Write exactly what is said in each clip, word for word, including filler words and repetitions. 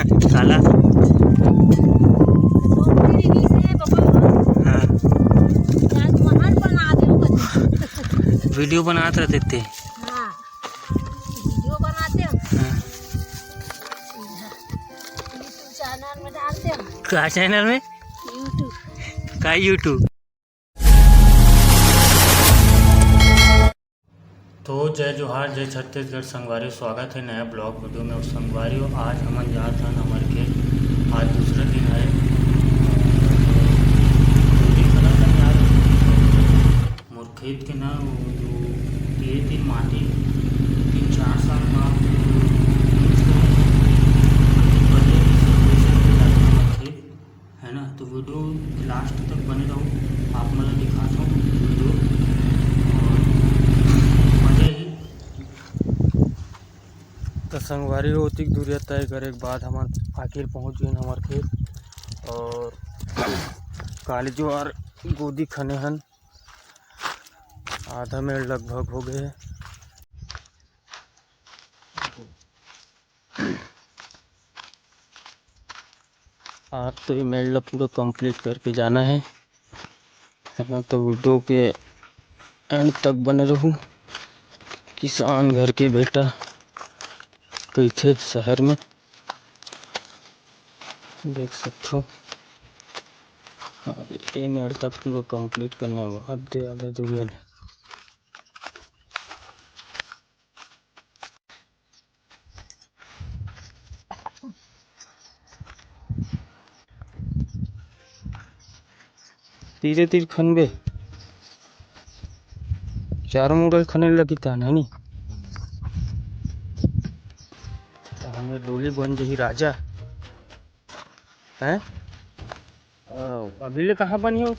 काला? हाँ। वीडियो बनात रहते थे। हाँ। वीडियो बनाते हैं। हाँ। YouTube चैनल में डालते हैं। का चैनल में? YouTube। का YouTube? तो जय जोहार, जय छत्तीसगढ़ संगवारी, स्वागत है नया ब्लॉग वीडियो में। और संगवारी हो, आज हमन जात हन हमर खेत, आज दूसरा दिन है। तो दिखत हन यार, मोर खेत के ना, वो जो ये दिन माटी तीन चार साल बाद use करत हन, तो बने जैसे वैसे हो जात हन हमर खेत। है ना, तो वीडियो लास्ट तक बने रहो, आप मन ला दिखाता हूँ वीडियो। और मजा ही। तो संगवारी हो, ओतिक दूरिया तय करे के बाद हमन आखिर पहुँच गए हमार खेत। और काली जो आर गोदी खने हन, आधा मेड़ लगभग हो गए। आज तो ये मेड़ ला पूरा कंप्लीट करके जाना है, है ना? तो वीडियो के एंड तक बने रहू। किसान घर के बेटा कहिथे शहर में, देख सकथो। हाँ, ये मेड़ तक पूरा कंप्लीट करना होगा। अब दे आगे दूरिया ले। तीरे तीर खनबे, चारों मुड़ा खने लगी तान, है नी? तो हमें डोली बन जही राजा, हैं? ओ, अभी ले कहाँ बनी हो?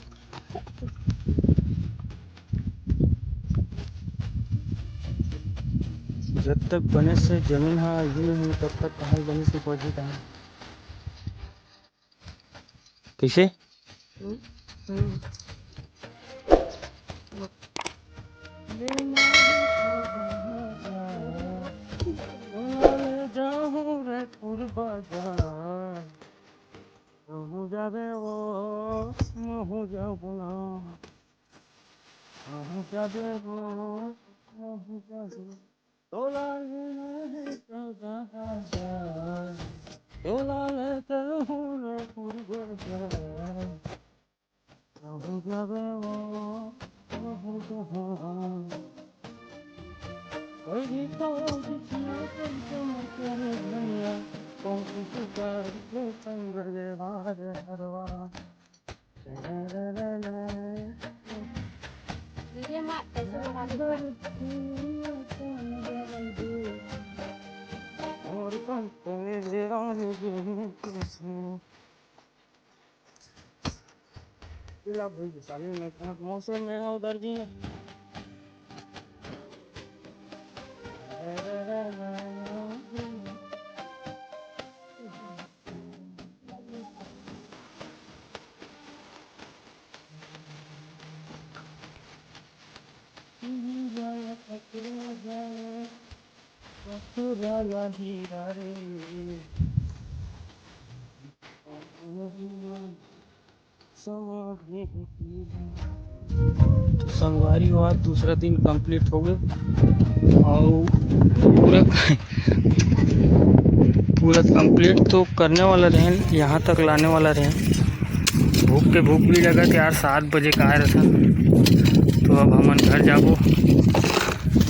जब तक बने से जमीन हा ये नहीं, तब तक कहाँ बने से पहुँची कहाँ? कैसे? मौसम में उधर जी। संगवारी हो, आज दूसरा दिन कंप्लीट हो गए और पूरा पूरा कंप्लीट तो करने वाला रहे, यहाँ तक लाने वाला रहे। भूख के भूख भी लगा कि यार, सात बजे का आए रसन, तो अब हमन घर जाबो,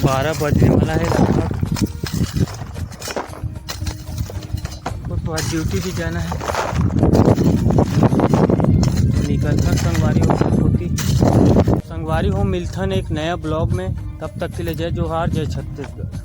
बारह बजने वाला है लगभग। तो आज ड्यूटी भी जाना है, निकलथन संगवारी हो, होती संगवारी हो। मिलथन एक नया ब्लॉग में, तब तक के लिए जय जोहार, जय छत्तीसगढ़।